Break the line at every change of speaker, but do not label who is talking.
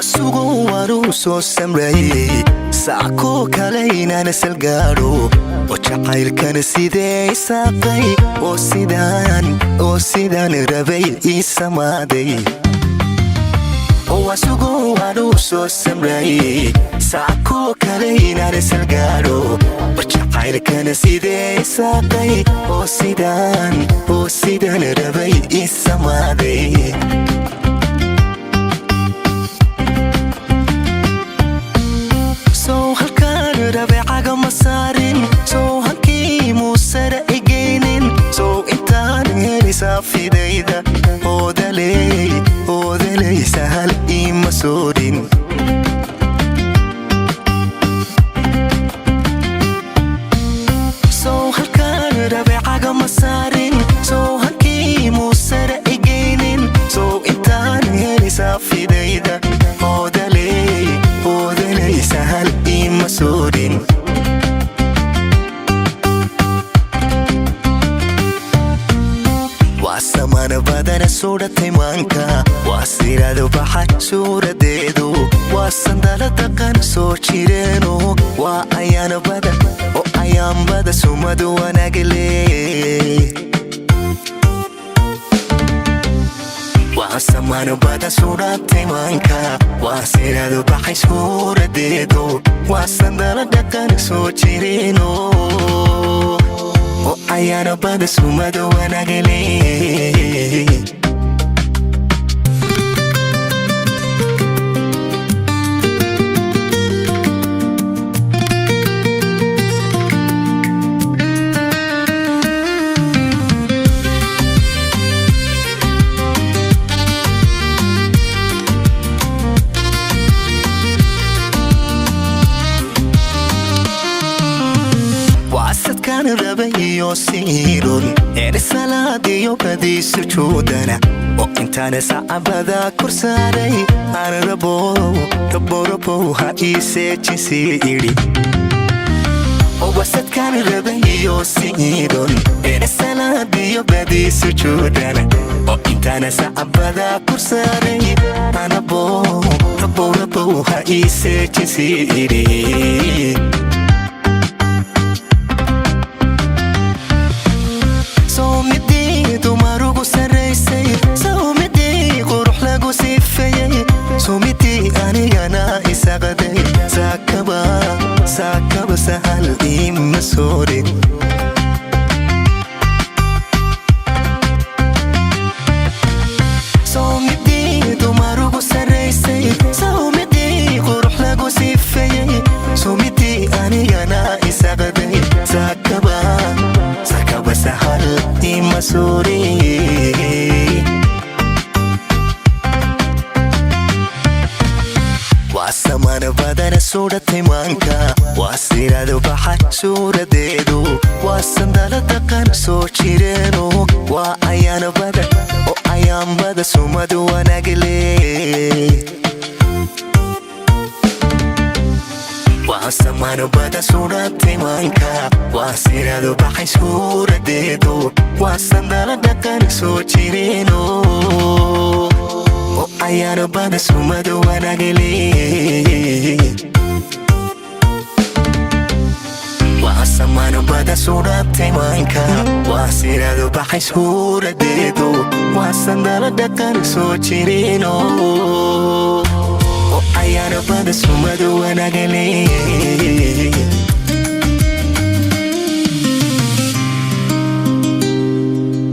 Waa sugo waanuu soo samreeyey saacoo kale inaan salgaadho oo jacaylkana sidee isaaqay oo sidaan rabay ii samaaday. Waa sugo waanuu soo samreeyey saacoo kale inaan salgaadho oo jacaylkana sidee isaaqay oo sidaan rabay ii samaaday. Sow halkaan rabe cagama saarin, sow hankii muusara igeynin, sow intaan helisaa fidayda oodaley oodaley sahal iima soodhin. Sow halkaan rabe cagama saarin, sow hankii muusara igeynin, sow intaan helisaa fidayda oodaley oodaley sahal iima soodhin. Waa samana badana suudhatay maanka, waa sirado baxa suuradeedu, waa sandala dhaqan soo jireeno, waa ayaana badan oo ayaanbada sumadu wanaagle. Waa samano badan suudhatay maanka, waa sirado baxay suuradeedu, waa sandala dhaqan soo jireeno oo ayaana bada sumada wanaagle. Waasadkaan raba iyo siirun eri salaadiyo badii sujuudana oo intaana sacabada kor saaray aan rabo rabo rabow ha iiseejisii idhi. Wasadkaan raba iyo siirun eri salaadiyo badii sujuudana oo intaana sacabada kor saaray aan rabo rabo rabow ha iiseejisii idhi. Sowmidii dumarugu sarraysay, sowmidii qurux lagu sifeeyey, sowmidii anigana isaqday, saakaba saakaba sahal iima soorin. Sowmidii dumarugu sarraysay, sowmidii qurux lagu sifeeyey, sowmidii anigana isaqday, saakaba saakaba sahal iima soorin. Waa samana badana suudhatay maanka, waa sirado baxa suuradeedu, waa sandala dhaqan soo jireeno, waa ayaana badan oo ayaanbada sumadu wanaagle. Waa samano badan suudhatay maanka, waa sirado baxay suuradeedu, waa sandala dhaqan soo jireeno oo ayaana bada sumadu wanaagle. Waa samano bada suudhatay maanka, waa sirado baxay suuradeedu, waa sandala dhaqan soo jireeno oo ayaana bada sumadu wanaagle.